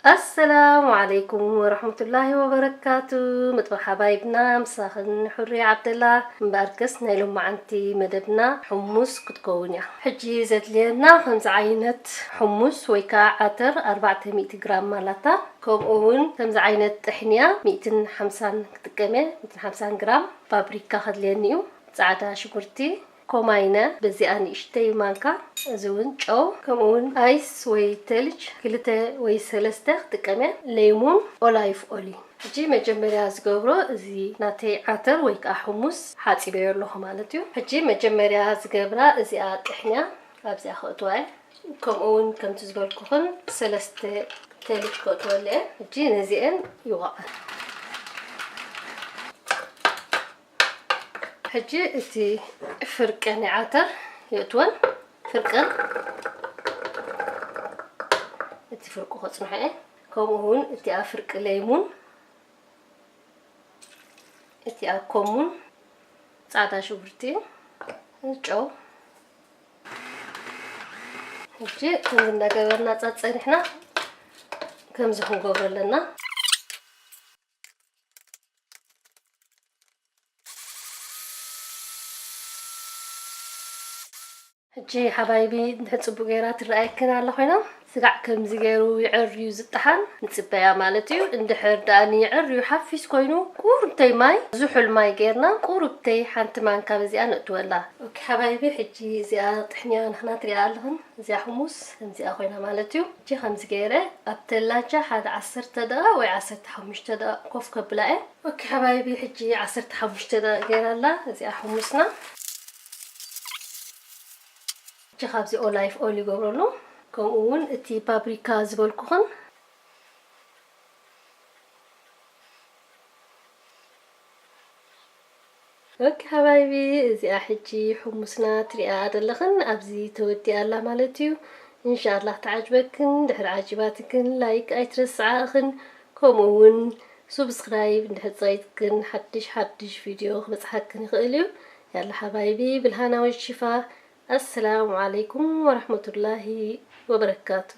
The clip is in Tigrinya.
ኣሰላሙ ዓለይኩም ወረሕመቱላሂ ወበረካቱ። መጥበኽ ሓባይብና ምሳኽን፣ ሕሩይ ዓብደላ። እምበኣርከስ ናይ ሎማዓንቲ መደብና ሕሙስ ክትከውን እያ። ሕጂ ዘድልየና ከምዚ ዓይነት ሕሙስ ወይ ከዓ ዓተር ኣርባዕተ ሚእቲ ግራም ኣላታ። ከምኡ እውን ከምዚ ዓይነት ጥሕንያ ሚእትን ሓምሳን ክጥቀም እየ፣ ሚእትን ሓምሳን ግራም። ፋብሪካ ከድልየኒ እዩ። ፃዕዳ ሽጉርቲ፣ ኮማይነ በዚኣ ንእሽተይ ማንካ፣ እዚ እውን ጨው፣ ከምኡ እውን ኣይስ ወይ ተልጅ ክልተ ወይ ሰለስተ ክጥቀም እየ፣ ለይሙን፣ ኦላይፍ ኦሊ። ሕጂ መጀመርያ ዝገብሮ፣ እዚ ናተይ ዓተር ወይ ከዓ ሕሙስ ሓፂበዮ ኣለኹ ማለት እዩ። ሕጂ መጀመርያ ዝገብራ እዚኣ ጥሕንያ ኣብዚኣ ከእትዋ እየ። ከምኡ እውን ከምቲ ዝበልኩኽን ሰለስተ ተልጅ ከእትወለ እየ። ሕጂ ነዚአን ይወቓ። ሕጂ እቲ ፍርቂ ናይ ዓተር የእትወን። ፍርቅን እቲ ፍርቁ ከጽንሖ እየ። ከምኡ እውን እቲኣ ፍርቂ ለይሙን፣ እቲኣ ኮሙን፣ ጻዕዳ ሽጉርቲ፣ ጨው። ሕጂ ከምዚ እናገበርና ጸጸኒሕና ከምዚ ክንገብሮ ኣለና። ሕጂ ሓባይቢ እንድሕር ጽቡቅ ገይራ ትረኣየክን ኣላ ኮይና፣ ስጋዕ ከምዚ ገይሩ ይዕር እዩ ዝጠሓን፣ ንጽበያ ማለት እዩ። እንድሕር ደኣ ንይዕር እዩ ሓፊስ ኮይኑ፣ ቁሩብተይ ማይ፣ ዝሑል ማይ ገይርና፣ ቁሩብተይ ሓንቲ ማንካ በዚኣ ነእትወላ። ኦኬ ሓባይቢ፣ ሕጂ እዚኣ ጥሕንያ ንሕና ትሪኣ ኣለኽን፣ እዚኣ ሕሙስ ከምዚኣ ኮይና ማለት እዩ። ሕጂ ከምዚ ገይረ ኣብ ተላጃ ሓደ ዓሰርተ ደቂቕ ወይ ዓሰርተ ሓሙሽተ ደቂቕ ኮፍ ከብላ እየ። ኦኬ ሓባይቢ፣ ሕጂ ዓሰርተ ሓሙሽተ ደቂቕ ገይራ ኣላ እዚኣ ሕሙስና። ሕጂ ካብዚ ኦላይፍ ኦይል ይገብረሉ፣ ከምኡ እውን እቲ ፓፕሪካ ዝበልኩኽን። ኦኬ ሓባይቢ፣ እዚኣ ሕጂ ሕሙስና ትሪኣ ዘለኽን ኣብዚ ተወዲኣ ኣላ ማለት እዩ። እንሻላህ ተዓጅበክን፣ ድሕሪ ዓጅባትክን ላይክ ኣይትረስዓ እኽን፣ ከምኡ እውን ሱብስክራይብ እንድሕር ጸይትክን ሓድሽ ሓድሽ ቪድዮ ክበጽሓክን ይኽእል እዩ። ያላ ሓባይቢ፣ ብልሃና ወሽፋ። ኣሰላሙ ዓለይኩም ወረሕመቱላሂ ወበረካቱ።